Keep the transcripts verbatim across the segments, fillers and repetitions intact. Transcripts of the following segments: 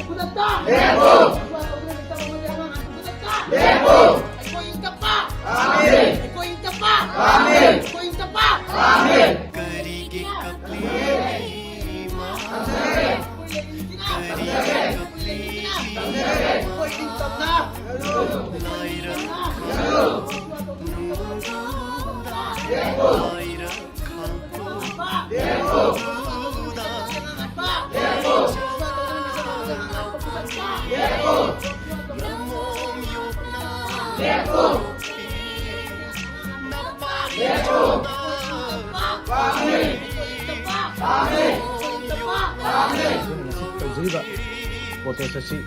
ꯈꯨꯗꯛꯇ ꯂꯦꯞꯄꯨ! ꯈꯨꯗꯛꯇ ꯑꯃꯗꯤ ꯑꯉꯥꯡ ꯈꯨꯗꯛꯇ ꯂꯦꯞꯄꯨ! ꯑꯩꯈꯣꯏ ꯏꯪ ꯇꯞꯄ! ꯄꯥꯝꯃꯤ! ꯑꯩꯈꯣꯏ ꯏꯪ ꯇꯞꯄ! ꯄꯥꯝꯃꯤ! ꯑꯩꯈꯣꯏ ꯏꯪ ꯇꯞꯄ! ꯄꯥꯝꯃꯤ! ꯀꯔꯤꯒꯤ ꯀꯞꯂꯤꯕ ꯏꯃꯥ? ꯀꯔꯤꯒꯤ ꯀꯞꯂꯤꯕ ꯏꯃꯥ? ꯑꯩꯈꯣꯏ ꯏꯪ ꯇꯞꯅ! ꯂꯦꯞꯄꯨ! ꯑꯩꯈꯣꯏꯅ ꯉꯁꯤ ꯇꯧꯖꯔꯤꯕ protest ꯑꯁꯤ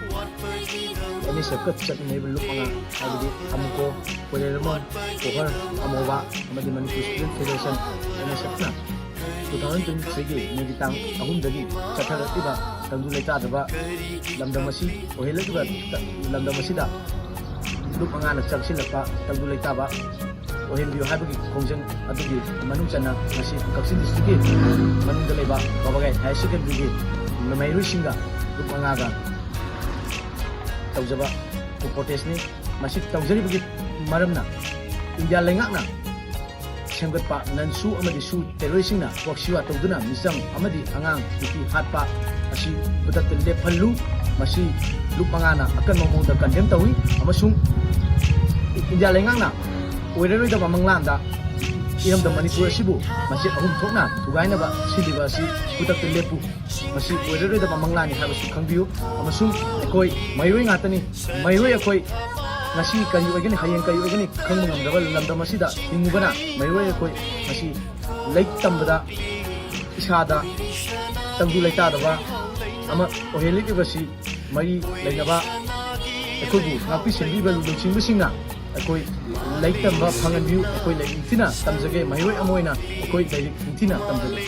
ꯑꯦꯟ ꯑꯦꯁ ꯑꯦꯐꯀ ꯆꯠꯃꯤꯟꯅꯔꯤꯕ ꯂꯨꯞ ꯃꯉꯥ, ꯍꯥꯏꯕꯗꯤ ꯑꯃꯨꯀꯣ, ꯀꯣꯏꯔꯦꯜꯃꯣꯟ, ꯀꯣꯍꯔ, ꯑꯃꯣꯕꯥ ꯑꯃꯗꯤ Manipur student federation, N S ꯑꯦꯐꯅ ꯇꯨ ꯊꯥꯎꯖꯟ ꯇ꯭ꯋꯦꯟꯇꯤ ꯊ꯭ꯔꯤꯒꯤ ꯃꯦꯒꯤ ꯇꯥꯡ ꯑꯍꯨꯝꯗꯒꯤ ꯆꯠꯊꯔꯛꯂꯤꯕ ꯇꯪꯗꯨ ꯂꯩꯇꯥꯗꯕ ꯂꯝꯗꯝ ꯑꯁꯤ ꯑꯣꯏꯍꯜꯂꯛꯂꯤꯕ ꯂꯝꯗꯝ ꯑꯁꯤꯗ ꯂꯨꯞ ꯃꯉꯥꯅ ꯆꯪꯁꯤꯜꯂꯛꯄ ꯇꯪꯗꯨ ꯂꯩꯇꯥꯕ ꯑꯣꯏꯍꯟꯕꯤꯌꯨ ꯍꯥꯏꯕꯒꯤ ꯈꯣꯡꯖꯪ ꯑꯗꯨꯒꯤ ꯃꯅꯨꯡ ꯆꯟꯅ ꯉꯁꯤ ꯀꯛꯆꯤꯡ ꯗꯤꯁꯇ꯭ꯔꯤꯛꯀꯤ ꯃꯅꯨꯡꯗ ꯂꯩꯕ ꯕꯕꯥꯒꯥꯏ ꯍꯥꯌꯔ ꯁꯦꯀꯦꯟꯗꯔꯤꯒꯤ ꯃꯍꯩꯔꯣꯏꯁꯤꯡꯒ ꯂꯨꯞ ꯃꯉꯥꯒ ꯇꯧꯖꯕ ꯄ꯭ꯔꯣꯇꯦꯁꯅꯤ꯫ ꯃꯁꯤ ꯇꯧꯖꯔꯤꯕꯒꯤ ꯃꯔꯝꯅ ꯏꯟꯗꯤꯌꯥ ꯂꯩꯉꯥꯛꯅ ꯁꯦꯝꯒꯠꯄ ꯅꯟ ꯁꯨ ꯑꯃꯗꯤ ꯁꯨ ꯇꯦꯔꯣꯔꯤꯁꯁꯤꯡꯅ ꯄ꯭ꯔꯣꯛꯁꯤꯋꯥ ꯇꯧꯗꯨꯅ ꯃꯤꯆꯝ ꯑꯃꯗꯤ ꯑꯉꯥꯡ ꯅꯨꯄꯤ ꯍꯥꯠꯄ ꯑꯁꯤ ꯈꯨꯗꯛꯇ ꯂꯦꯞꯍꯜꯂꯨ꯫ ꯃꯁꯤ ꯂꯨꯞ ꯃꯉꯥꯅ ꯑꯀꯟꯕ ꯃꯑꯣꯡꯗ ꯀꯟꯗꯦꯝ ꯇꯧꯏ ꯑꯃꯁꯨꯡ ꯏꯟꯗꯤꯌꯥ ꯂꯩꯉꯥꯛꯅ ꯑꯣꯏꯔꯔꯣꯏꯗꯕ ꯃꯪꯂꯥꯟꯗ ꯏꯔꯝꯗꯝ ꯃꯅꯤꯄꯨꯔ ꯑꯁꯤꯕꯨ ꯃꯆꯦꯠ ꯑꯍꯨꯝ ꯊꯣꯛꯅ ꯊꯨꯒꯥꯏꯅꯕ ꯁꯤꯜꯂꯤꯕ ꯑꯁꯤ ꯈꯨꯗꯛꯇ ꯂꯦꯞꯄꯨ꯫ ꯃꯁꯤ ꯑꯣꯏꯔꯔꯣꯏꯗꯕ ꯃꯪꯂꯥꯟꯅꯤ ꯍꯥꯏꯕꯁꯤ ꯈꯪꯕꯤꯌꯨ꯫ ꯑꯃꯁꯨꯡ ꯑꯩꯈꯣꯏ ꯃꯍꯩꯔꯣꯏ ꯉꯥꯛꯇꯅꯤ꯫ ꯃꯍꯩꯔꯣꯏ ꯑꯩꯈꯣꯏ ꯉꯁꯤ ꯀꯔꯤ ꯑꯣꯏꯒꯅꯤ, ꯍꯌꯦꯡ ꯀꯔꯤ ꯑꯣꯏꯒꯅꯤ ꯈꯪꯕ ꯉꯝꯗꯕ ꯂꯝꯗꯝ ꯑꯁꯤꯗ ꯍꯤꯡꯉꯨꯕꯅ ꯃꯍꯩꯔꯣꯏ ꯑꯩꯈꯣꯏ ꯉꯁꯤ ꯂꯥꯏꯔꯤꯛ ꯇꯝꯕꯗ ꯏꯁꯥꯗ ꯇꯪꯗꯨ ꯂꯩꯇꯥꯗꯕ ꯑꯃ ꯑꯣꯏꯍꯜꯂꯛꯂꯤꯕꯁꯤ ꯃꯔꯤ ꯂꯩꯅꯕ ꯑꯩꯈꯣꯏꯕꯨ ꯉꯥꯛꯄꯤ ꯁꯦꯟꯕꯤꯕ ꯂꯨꯆꯤꯡꯕꯁꯤꯡꯅ ꯑꯩꯈꯣꯏ ꯂꯥꯏꯔꯤꯛ ꯇꯝꯕ ꯐꯪꯍꯟꯕꯤꯌꯨ꯫ ꯑꯩꯈꯣꯏ ꯂꯥꯏꯔꯤꯛ ꯅꯤꯡꯊꯤꯅ ꯇꯝꯖꯒꯦ꯫ ꯃꯍꯩꯔꯣꯏ ꯑꯃ ꯑꯣꯏꯅ ꯑꯩꯈꯣꯏ ꯂꯥꯏꯔꯤꯛ ꯅꯤꯡꯊꯤꯅ ꯇꯝꯖꯒꯦ꯫